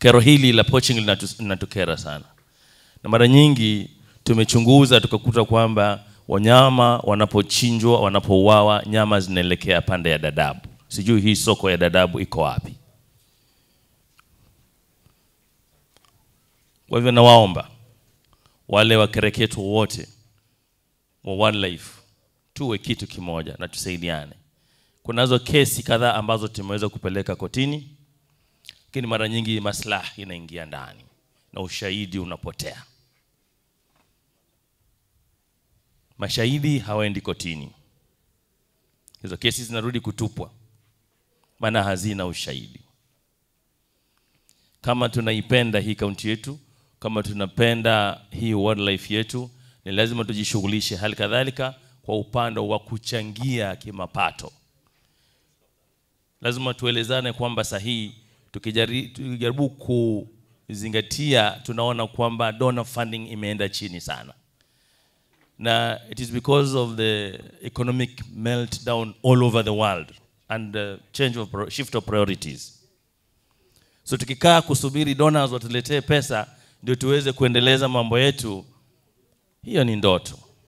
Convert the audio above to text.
Kero hili la poaching linatukera sana. Na mara nyingi tumechunguza tukakuta kwamba wanyama wanapochinjwa, wanapouawa, nyama zinaelekea pande ya Dadaab. Sijui hii soko ya Dadaab iko wapi. Kwa hivyo nawaomba wale wakereketo wote wa wildlife tuwe kitu kimoja na tusaidiane. Kunazo kesi kadhaa ambazo tumeweza kupeleka kotini, lakini mara nyingi maslahi inaingia ndani na ushahidi unapotea. Mashahidi hawaendi kotini. Hizo kesi zinarudi kutupwa maana hazina ushahidi. Kama tunaipenda hii kaunti yetu, kama tunapenda hii wildlife yetu, ni lazima tujishughulishe hali kadhalika kwa upande wa kuchangia kimapato. Lazima tuelezane kwamba sahihi, tukijaribu kuzingatia tunaona kwamba donor funding imeenda chini sana. Na it is because of the economic meltdown all over the world and the change of shift of priorities. So tukikaa kusubiri donors watuletee pesa ndio tuweze kuendeleza mambo yetu, hiyo ni ndoto.